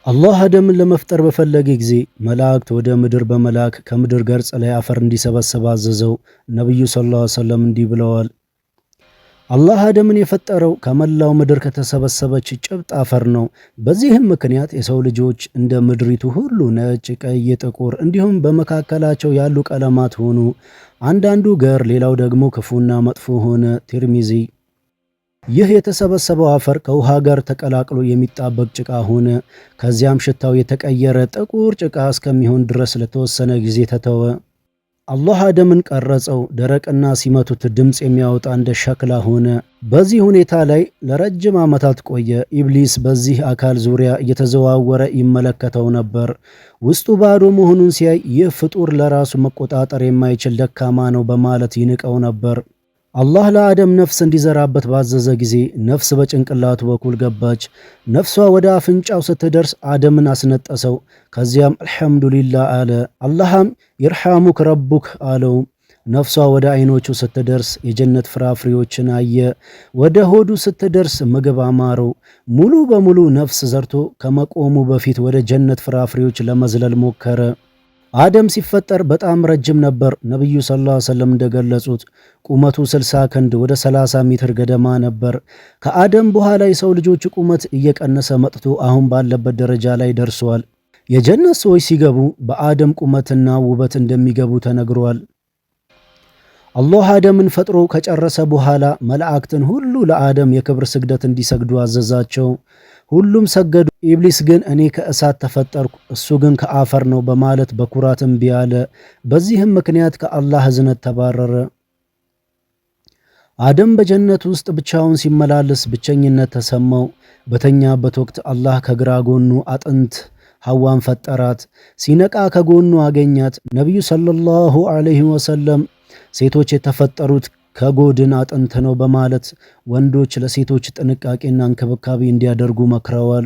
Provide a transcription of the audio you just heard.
አላህ አደምን ለመፍጠር በፈለገ ጊዜ መላእክት ወደ ምድር በመላክ ከምድር ገጽ ላይ አፈር እንዲሰበስብ አዘዘው። ነቢዩ ሰለላሁ ዐለይሂ ወሰለም እንዲህ ብለዋል፣ አላህ አደምን የፈጠረው ከመላው ምድር ከተሰበሰበች ጭብጥ አፈር ነው። በዚህም ምክንያት የሰው ልጆች እንደ ምድሪቱ ሁሉ ነጭ፣ ቀይ፣ ጥቁር እንዲሁም በመካከላቸው ያሉ ቀለማት ሆኑ። አንዳንዱ ገር፣ ሌላው ደግሞ ክፉና መጥፎ ሆነ። ቲርሚዚ። ይህ የተሰበሰበው አፈር ከውሃ ጋር ተቀላቅሎ የሚጣበቅ ጭቃ ሆነ። ከዚያም ሽታው የተቀየረ ጥቁር ጭቃ እስከሚሆን ድረስ ለተወሰነ ጊዜ ተተወ። አላህ አደምን ቀረጸው። ደረቅና ሲመቱት ድምፅ የሚያወጣ እንደ ሸክላ ሆነ። በዚህ ሁኔታ ላይ ለረጅም ዓመታት ቆየ። ኢብሊስ በዚህ አካል ዙሪያ እየተዘዋወረ ይመለከተው ነበር። ውስጡ ባዶ መሆኑን ሲያይ ይህ ፍጡር ለራሱ መቆጣጠር የማይችል ደካማ ነው በማለት ይንቀው ነበር። አላህ ለአደም ነፍስ እንዲዘራበት ባዘዘ ጊዜ ነፍስ በጭንቅላቱ በኩል ገባች። ነፍሷ ወደ አፍንጫው ስትደርስ አደምን አስነጠሰው። ከዚያም አልሐምዱሊላህ አለ። አላህም يرحمك ربك አለው። ነፍሷ ወደ አይኖቹ ስትደርስ የጀነት ፍራፍሬዎችን አየ። ወደ ሆዱ ስትደርስ ምግብ አማረው። ሙሉ በሙሉ ነፍስ ዘርቶ ከመቆሙ በፊት ወደ ጀነት ፍራፍሬዎች ለመዝለል ሞከረ። አደም ሲፈጠር በጣም ረጅም ነበር። ነቢዩ ሰለላሁ ዐለይሂ ወሰለም እንደገለጹት ቁመቱ 60 ክንድ ወደ 30 ሜትር ገደማ ነበር። ከአደም በኋላ የሰው ልጆች ቁመት እየቀነሰ መጥቶ አሁን ባለበት ደረጃ ላይ ደርሷል። የጀነት ሰዎች ሲገቡ በአደም ቁመትና ውበት እንደሚገቡ ተነግሯል። አላህ አደምን ፈጥሮ ከጨረሰ በኋላ መላእክትን ሁሉ ለአደም የክብር ስግደት እንዲሰግዱ አዘዛቸው። ሁሉም ሰገዱ። ኢብሊስ ግን እኔ ከእሳት ተፈጠርኩ እሱ ግን ከአፈር ነው በማለት በኩራት እምቢ አለ። በዚህም ምክንያት ከአላህ እዝነት ተባረረ። አደም በጀነት ውስጥ ብቻውን ሲመላለስ ብቸኝነት ተሰማው። በተኛበት ወቅት አላህ ከግራ ጎኑ አጥንት ሐዋን ፈጠራት። ሲነቃ ከጎኑ አገኛት። ነቢዩ ሰለላሁ ዐለይሂ ወሰለም ሴቶች የተፈጠሩት ከጎድን አጥንት ነው በማለት ወንዶች ለሴቶች ጥንቃቄና እንክብካቤ እንዲያደርጉ መክረዋል።